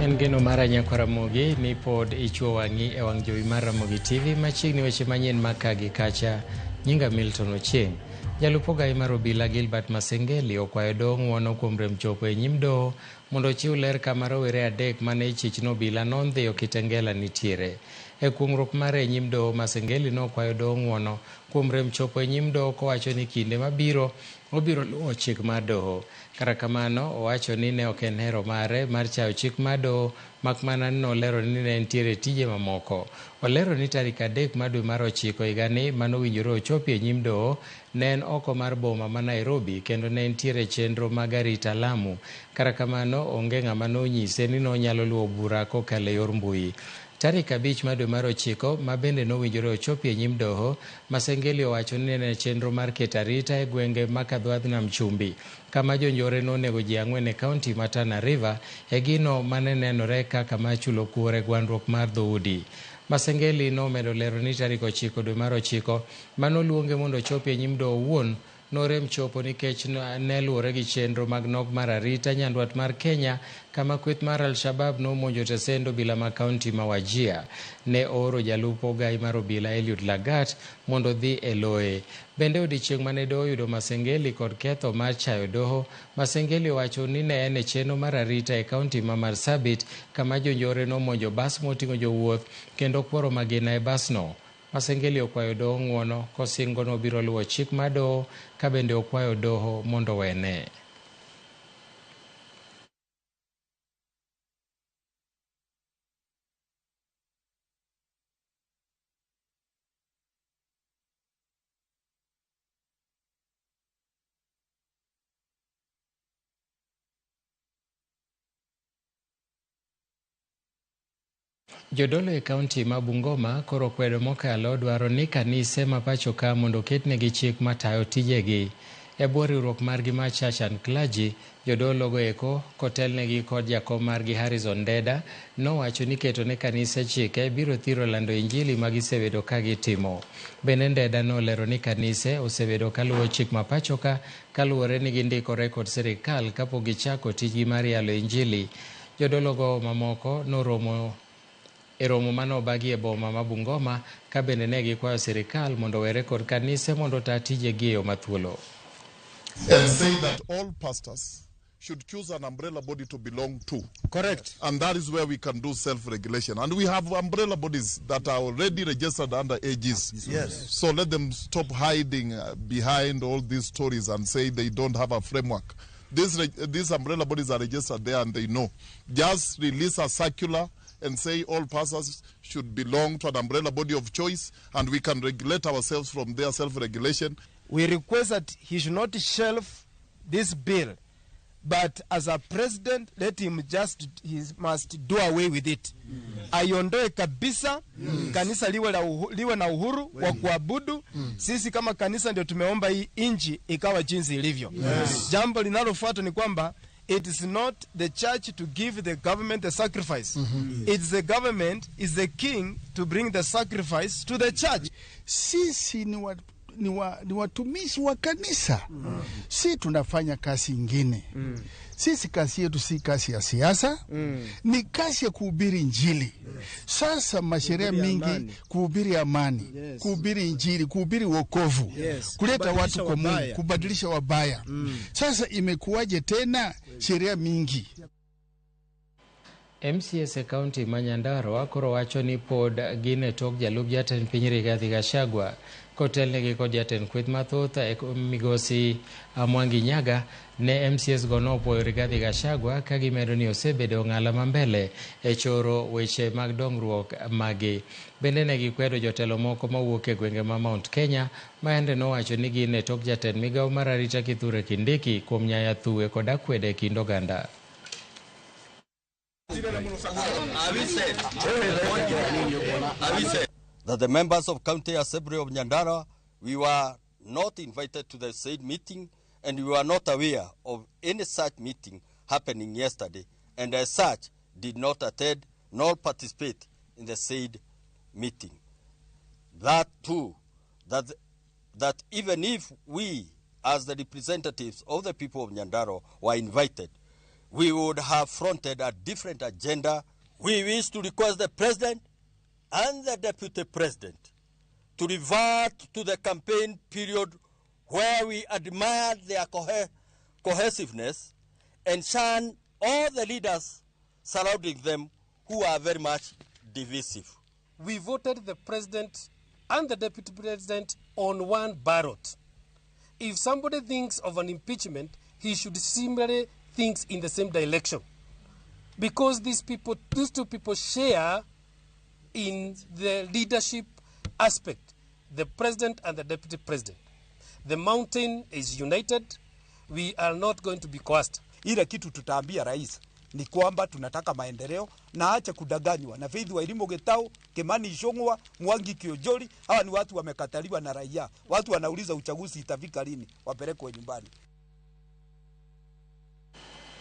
En geno mara nyakwa Ramogi ni pod ichuo wang'i e wang' jowi mar Ramogi TV machiegni weche manyien maka gi kacha. Nyinga Milton Ochieng'. Jalup ogai mar obila Gilbert Masengeli okwayo doho ng'uono kuom rem chopo e nyim doho mondo ochiw ler kama rowere adek mane ichich nobila nondhiyo Kitengela nitiere. E kuong'ruok mare e nyim doho, Masengeli nokwayo doho ng'uono kuom rem chopo e nyim doho kowacho ni kinde mabiro obiro luwo chik mar doho. Kata kamano, owacho ni ne ok en hero mare mar chayo chik mar doho mak mana ni nolero ni ne nitiere tije mamoko. Olero ni tarik 3 mar dwe mar 9 higani manowinjore ochopi e nyim doho ne en oko mar boma ma Nairobi kendo ne nitiere chenro mag arita Lamu. Kata kamano, onge ng'ama nonyise ni nonyalo luwo bura kokalo e yor mbui. Tarik 5 mar dwe mar 9 ma bende nowinjore ochopi e nyim doho, Masengeli owacho ni ne chenro mar keto arita e gwenge ma Kadhwadh Nam Chumbi kama jonjore nonego ji 4 e kaunti ma Tana River e gino mane nenore kaka mar chulo kuor e gwandruok mar dhoudi. Masengeli nomedo lero ni tarik 9 dwe mar 9 manoluonge mondo ochopi e nyim doho owuon norem chopo nikech ne luwore gi chenro mag nok mar arita nyandwat mar Kenya kama kweth mar Al-Shabaab nomonjo tesend obila ma kaunti ma Wajir. Ne ooro jalup ogai mar obila Eliud Lagat mondo odhi e loye. Bende odiechieng' mane doho oyudo Masengeli kod ketho mar chayo doho, Masengeli owacho ni ne en e chenro mar arita e kaunti ma Marsabit kama jonjore nomonjo bas moting'o jowuoth kendo kworo magina e basno. Masengeli okwayo doho ng'uono kosingo ni obiro luwo chik mar doho ka bende okwayo doho mondo owene. Jodolo e kaunti ma Bungoma koro kwedo mokalo dwaro ni kanise ma pacho ka mondo oketnegi chik matayo tijegi. E bwo riwruok margi mar Church and Clergy, jodolo go eko kotelnegi kod jakom margi Harrison Ndeda nowacho ni keto ne kanise chike biro thiro lando injili ma gisebedo ka gitimo. Bende Ndeda nolero ni kanise osebedo kaluwo chik ma pacho ka kaluwore ni gindikore kod sirikal kapok gichako tijgi mar yalo injili. Jodologo mamoko noromo e romo mane obagi e boma ma Bungoma ka bende ne gikwayo sirikal mondo owere kod kanise mondo ota tijegi e yo mathuolo. And say that all pastors should choose an umbrella body to belong to. Correct. And that is where we can do self-regulation. And we have umbrella bodies that are already registered under AGs. Yes. So let them stop hiding behind all these stories and say they don't have a framework. These umbrella bodies are registered there and they know. Just release a circular and say all pastors should belong to an umbrella body of choice, and we can regulate ourselves from their self-regulation. We request that he should not shelve this bill, but as a president, let him just, he must do away with it. Aiondoe kabisa, kanisa liwe na uhuru wa kuabudu. Sisi kama kanisa ndio tumeomba hii inchi ikawa jinsi ilivyo. Jambo linalofuata ni kwamba it is not the church to give the government the sacrifice. It's the government, is the king to bring the sacrifice to the church. Sisi ni watumishi wa kanisa. Si tunafanya kazi ingine. Sisi kazi yetu si kazi ya siasa. Ni kazi ya kuhubiri injili. Sasa masheria Kuhubiri mingi, amani. kuhubiri amani, kuhubiri injili, kuhubiri wokovu, kuleta Kubadilisha watu kwa Mungu, wabaya. kubadilisha wabaya. Sasa imekuwaje tena sheria mingi? MCAs e kaunti ma Nyandarua koro wacho ni pod gin e tok jalup jatend piny Rigathi Gachagua. Kotelnegi kod jatend kweth mathoth migosi Mwangi Nyaga ne MCAs go nopuoyo Rigathi Gachagua ka gimedo ni osebedo ng'ala ma mbele e choro weche mag dongruok magi. Bende ne gikwedo jotelo moko mawuok e gwenge ma Mount Kenya ma ende nowacho ni gin e tok jatend migawo mar arita Kithure Kindiki kuom nyaya thuwe kod akwede e kind oganda. That the members of County Assembly of Nyandarua, we were not invited to the said meeting and we were not aware of any such meeting happening yesterday, and as such did not attend nor participate in the said meeting. That too, that even if we as the representatives of the people of Nyandarua were invited, we would have fronted a different agenda. We wish to request the President and the Deputy President to revert to the campaign period where we admired their cohesiveness and shun all the leaders surrounding them who are very much divisive. We voted the President and the Deputy President on one ballot. If somebody thinks of an impeachment, he should similarly think in the same direction. Because these two people share in the leadership aspect, the President and the Deputy President. The mountain is united. We are not going to be coerced. Ile kitu tutaambia rais ni kwamba tunataka maendeleo na aache kudanganywa na Faith Wairimu Gitau, Kimani Ichung'wa, Mwangi Kiunjuri. Hawa ni watu wamekataliwa na raia. Watu wanauliza uchaguzi itafika lini, wapelekwe nyumbani.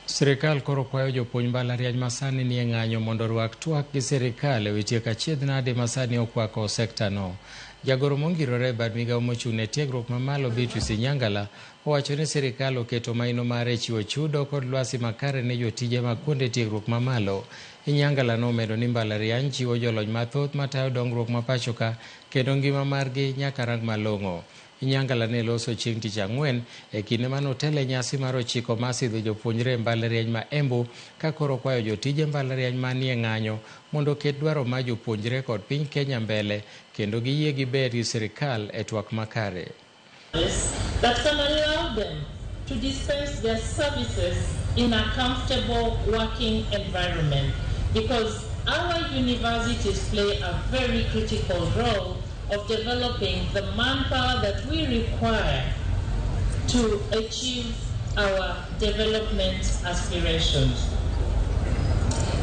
Sirikal koro kwayo jopuonj mbalariany masani nie ng'anyo mondo orwak twak gi sirikal ewi tieko achiedh nade masani okwako sekta no. Jagoro mongirore e bad migawo mochung' ne tiegruok mamalo Beatrice Inyangala owacho ni sirikal oketo maino mare e chiwo chudo kod lwasi makare ne jotije mag kuonde tiegruok mamalo. Inyangala nomedo ni mbalariany chiwo jolony mathoth matayo dongruok ma pacho ka kendo ngima margi nyaka rang malong'o. Inyangala ne loso chieng' tich ang'wen e kinde mane otelo e nyasi mar 9 mar sidho jopuonjre e mbalariany ma Embu ka koro kwayo jotije mbalariany manie ng'anyo mondo oket dwaro mar jopuonjre kod piny Kenya mbele kendo giyie gibed gi sirikal e twak makare. That can allow them to dispense their services in a comfortable working environment, because our universities play a very critical role of developing the manpower that we require to achieve our development aspirations.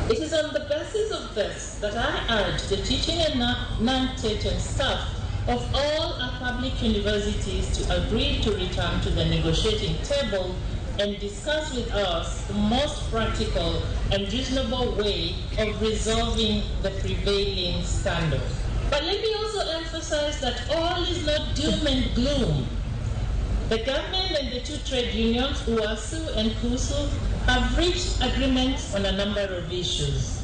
It is on the basis of this that I urge the teaching and non-teaching staff of all our public universities to agree to return to the negotiating table and discuss with us the most practical and reasonable way of resolving the prevailing standoff. But let me also emphasize that all is not doom and gloom. The government and the two trade unions, UASU and KUSU, have reached agreements on a number of issues.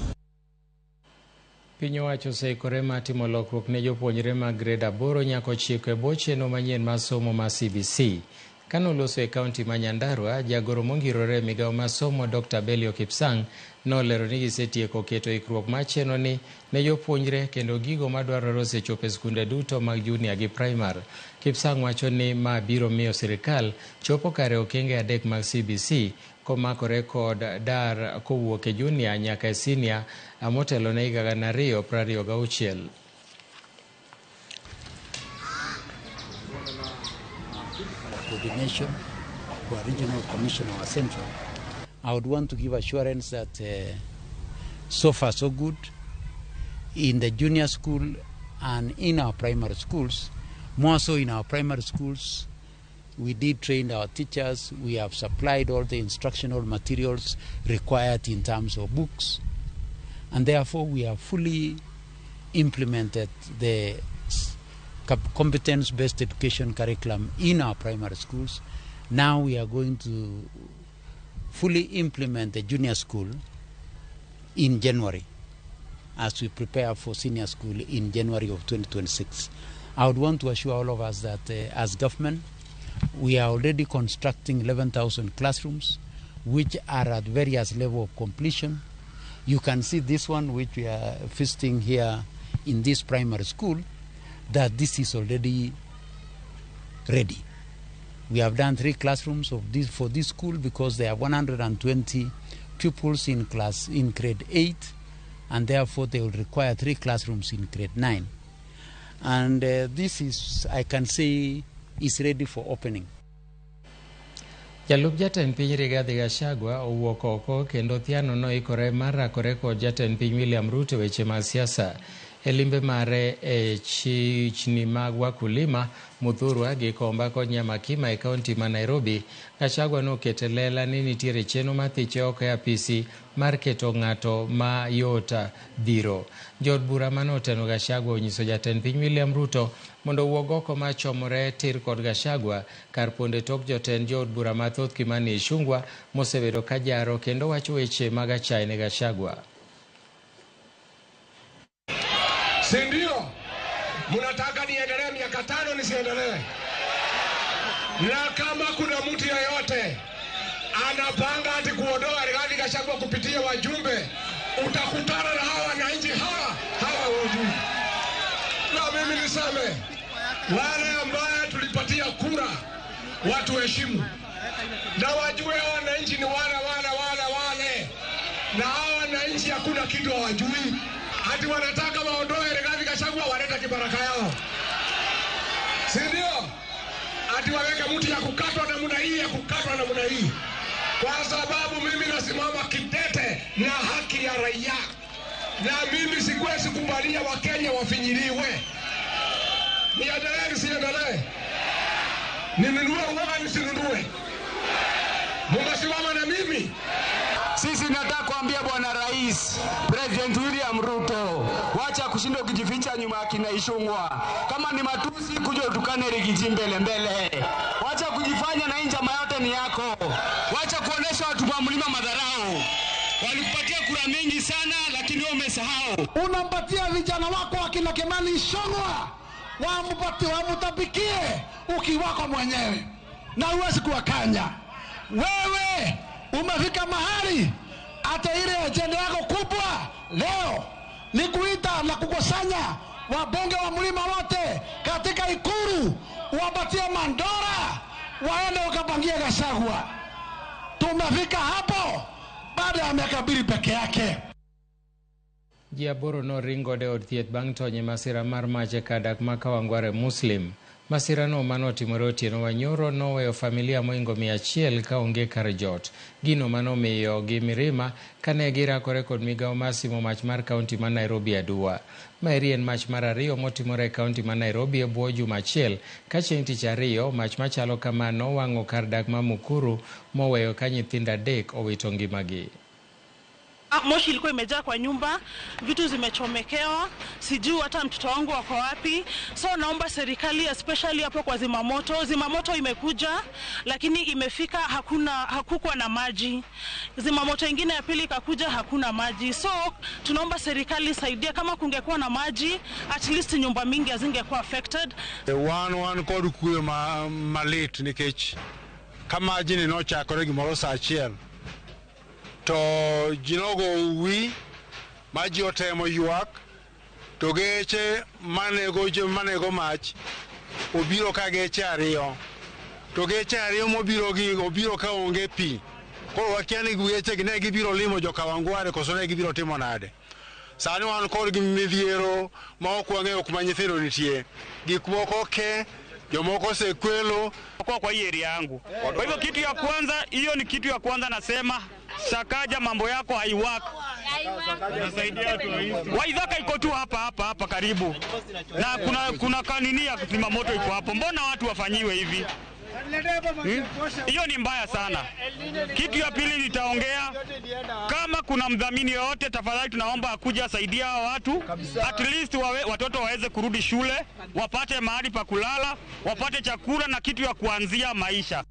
Piny owacho oseikore mar timo lokruok ne jopuonjre mag grade 8 nyaka 9 e bwo chenro manyien mar somo mar CBC. Kanoloso e kaunti ma Nyandarua, jagoro mongirore e migawo mar somo Dr. Belio Kipsang nolero ni gisetieko keto ikruok mar chenro ni ne jopuonjre kendo gigo madwarore osechopo e skunde duto mag junior gi primar. Kipsang wacho ni ma biro miyo sirikal chopo kare okenge 3 mag CBC komakore kod dar kowuok e junior nyaka e senior motelo ne higa 2026. Coordination for Regional Commissioner of Central. I would want to give assurance that so far so good in the junior school and in our primary schools. More so in our primary schools, we did train our teachers. We have supplied all the instructional materials required in terms of books, and therefore we have fully implemented the competence-based education curriculum in our primary schools. Now we are going to fully implement the junior school in January as we prepare for senior school in January of 2026. I would want to assure all of us that as government, we are already constructing 11,000 classrooms, which are at various levels of completion. You can see this one, which we are visiting here in this primary school, that this is already ready. We have done 3 classrooms of this for this school because there are 120 pupils in class in grade 8, and therefore they will require 3 classrooms in grade 9. And this is, I can say, is ready for opening. Jalup jatend piny Rigathi Gachagua owuok oko kendo thiano noikore mar rakore kod jatend piny William Ruto e weche mag siasa. E limbe mare e chichni mag wakulima Muthurwa, Gikomba kod Nyamakima e kaunti ma Nairobi, Gachagua noketo e lela ni nitiere chenro mathiche oko e apisi mar keto ng'ato ma yot dhiro. Jood bura manoteno Gachagua onyiso jatend piny William Ruto mondo owuog oko machomore tir kod Gachagua kar pondo e tok jotend jood bura mathoth Kimani Ichung'wa mosebedo ka jaro kendo wacho weche mag achaye ne Gachagua. Si ndio? Mnataka niendelee miaka 5 nisiendelee? Na kama kuna mtu yeyote anapanga ati kuondoa Rigathi Gachagua kupitia wajumbe, utakutana na hawa wananchi hawa hawajui. Na mimi niseme wale ambaye tulipatia kura watu heshimu na wajue wananchi ni wale wale wale wale, na hawa wananchi hakuna kitu hawajui. Ati wanataka waondoe Rigathi Gachagua waleta kibaraka yao, si ndio? Ati waweke mtu ya kukatwa namna hii, ya kukatwa namna hii. Kwa sababu mimi nasimama kidete na haki ya raia, na mimi siwezi kubalia Wakenya wafinyiliwe. Niendelee nisiendelee? Ninunue uoga nisinunue? Mmesimama na mimi? Sisi nataka kuambia Bwana Rais, President William Ruto, wacha kushinda ukijificha nyuma ya kina Ichung'wa. Kama ni matusi, kuja utukane Rigiji mbele mbele. Wacha kujifanya na njama yote ni yako. Wacha kuonesha watu wa mlima madharau. Walikupatia kura mingi sana, lakini wewe umesahau. Unampatia vijana wako akina Kimani Ichung'wa wamutapikie ukiwako mwenyewe, na huwezi kuwakanya. Wewe umefika mahali hata ile ajenda yako kubwa leo ni kuita na kukusanya wabunge wa mlima wote katika Ikulu, wapatie mandora waende wakapangia Gachagua. Tumefika hapo baada ya miaka 2 peke yake. Ji aboro noringo e od thieth bang' tony e masira mar mach e kar dak ma Kawangware Muslim. Masirano manotimore otieno wanyoro noweyo familia moingo 100 kaonge kar jot. Gino manomiyo gi mirima kane girakore kod migawo mar simo mach mar kaunti ma Nairobi Adua. Maeri en mach mar 2 motimore e kaunti ma Nairobi e bwo juma achiel, ka chieng' tich ariyo mach machalo kama nowang'o kar dak ma Mukuru moweyo ka nyithindo 3 owito ngimagi. Moshi ilikuwa imejaa kwa nyumba, vitu zimechomekewa, sijui hata mtoto wangu wako wapi. So naomba serikali especially hapo kwa zimamoto. Zimamoto imekuja lakini imefika hakukuwa na maji. Zimamoto ingine ya pili ikakuja hakuna maji. So tunaomba serikali saidia, kama kungekuwa na maji at least nyumba mingi hazingekuwa affected. Wan kod kuyo malit nikech kama ji ni nochakore gimoro saa 1 to ji nogo wi ma ji otemo ywak to geche manego mach obiro ka geche 2 to geche 2 mobiro gi obiro ka onge pi. Koro wakia ni geche gi ne gibiro limo jo Kawangware koso ne gibiro timo nade. Sani wan kod gi midhiero ma ok wang'eyo kuma nyithindo nitie, gik moko ke jomoko osekwelo kwa hii area yangu. Kwa hivyo kitu ya kwanza, hiyo ni kitu ya kwanza nasema, Sakaja mambo yako haiwaki. Waithaka iko tu hapa hapa hapa karibu. Na kuna kanini ya kuzima moto iko hapo. Mbona watu wafanyiwe hivi? Hiyo ni mbaya sana. Kitu ya pili nitaongea, kama kuna mdhamini yoyote tafadhali tunaomba akuja asaidia hawa watu. At least watoto waweze kurudi shule, wapate mahali pa kulala, wapate chakula na kitu ya kuanzia maisha.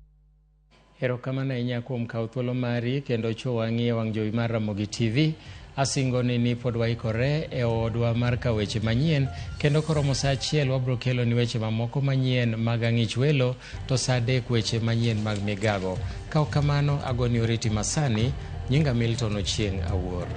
Erokamano ahinya kuom kawo thuolo mari kendo chuo wang'i e wang' jowi mar Ramogi TV. Asingo ni pod waikore e odwa mar kawo weche manyien, kendo koromo saa 1 wabro kelo ni weche mamoko manyien mag ang'ich welo, to saa 3 weche manyien mag migago. Kaw kamano agoni oriti masani, nyinga Milton Ochieng' Awuor.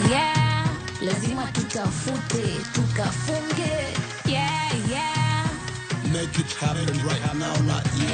Yeah. Lazima tutafute tukafunge. Yeah. Make it happen right now, not yet.